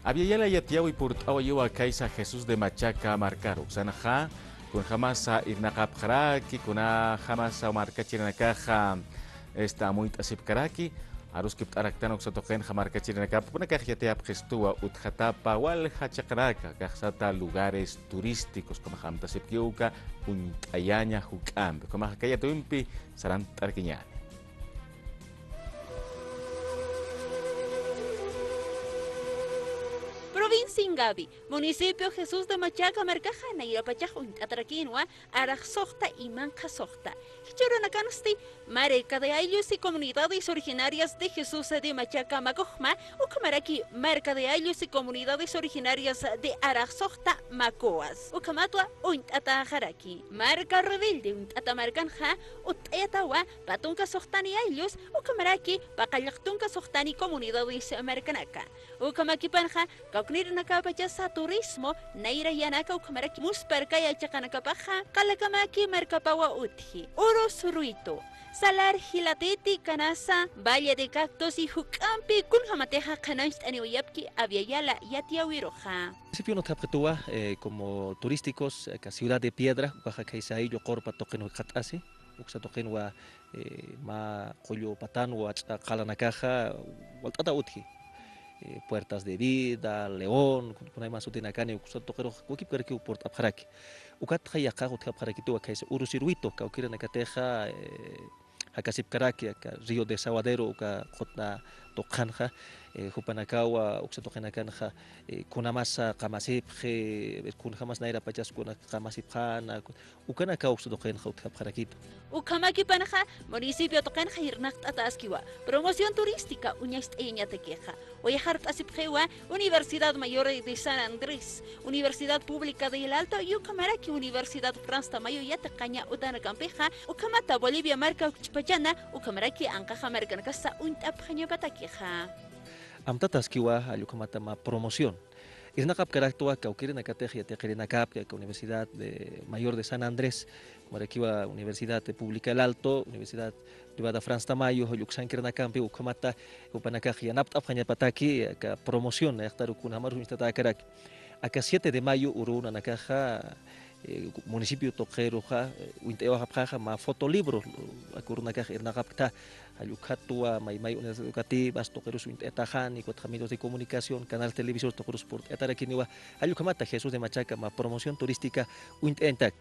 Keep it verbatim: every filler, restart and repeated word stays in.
Abya Yala yatiyäwi purt'awayiwa kaysa Jesús de Machaca markaru. Uksanxa kunjamasa irnaqapxaraki, kunjamasa markachirinakaxa esta amuyt'asipkaraki, aruskipt'araktan uksa tuqinxa markachirinakap, kunjamax yatiyapxistuwa utjatapa walja chiqanaka, kaxsata lugares turísticos, kunjamax amtasipkiw uka uñt'ayaña juk'ampi, kunjamax kayatuwimpi sarant'arkiñäni. Provincia Ingavi, municipio Jesús de Machaca markaxa nayrapachax uñt'atarakïnwa, arax suxta y manqha suxta. Jichhürunakansti Marca de Ayllus y Comunidades Originarias de Jesús de Machaca Macoxma, ukhamaraki Marca de Ayllus y Comunidades Originarias de Arax Suxta Macoas. Ukhamatwa uñt'ataxaraki. Marca Rebelde uñt'ata markanxa utt'ayatawa pä tunka suxtani ayllus, ukhamaraki paqallaq tunka suxtani comunidades markanaka. Ukhamakipanxa kawknirinakäpachasa turismo, nayrayanaka ukhamaraki muspharkaya chiqanakapaxa, qalakamaki markapawa utji. Urus Ruitu, Salar Jilatiti, Canasa, Valle de Cactus y juk'ampi kunjamatixa qhanañcht'aniwayapki Abya Yala yatiyäwiruxa. Municipio utjapxituwa, eh, como turísticos, aka Ciudad de Piedra, ukaxa khaysa ayllu qurpa tuqin jikxatasi, uksa tuqinwa, eh, mä qullu patanwa ach'a qalanakaxa walt'ata utji. Eh, Puertas de Vida, León, kun-, kunaymas sutinakani, uksa tuqirux wakipkarakiw purt'apxaraki. Ukatxa yaqhax utjapxarakituwa khaysa Urus Ruitu, kawkirinakatixa, eh, jakasipkaraki, aka Río Desaguadero, uka qhutna tuqinxa, eh, jupanakawa, uksa tuqinakanxa, eh, kunjamasa qamasipxi, kunjamas nayrapachas kuna qamasipxäna, ukanakaw uksa tuqinxa utjapxarakitu. Ukhamakipanxa municipio tuqinxa irnaqt'ataskiwa, promoción turística uñacht'ayañatakixa. Wayxart'asipxiwa Universidad Mayor de San Andrés, Universidad Pública del Alto y ukhamaraki Universidad Franz Tamayo yatiqaña utanakampixa, ukhamata Bolivia marka ukch'pachana, ukhamaraki anqaxa markanakasa uñt'apxañapatakixa. Amtataskiwa, jall ukhamata mä promoción. Irnaqapkaraktwa kawkirinakatix yatiqirinakapki, aka Universidad de Mayor de San Andrés, marakiwa Universidad Pública El Alto, Universidad Privada Franz Tamayo, jall uksankirinakampi, ukhamata jupanakax yanapt'apxañapataki, aka promoción, nayaxtaru kunjamarus uñstatäkaraki. Aka siete de mayo urunanakaxa, eh, municipio tuqiruxa, eh, uñt'ayaxapxaxa mä fotolibro, aka urunakax irnaqapkta, jall ukhatwa may may unidades educativas tuqirus uñt'ayataxani, ukatxa medios de comunicación, canales televisivos tuqirus purt'ayatarakiniwa, jall ukhamata Jesús de Machaca mä promoción turística uñt'ayañatak.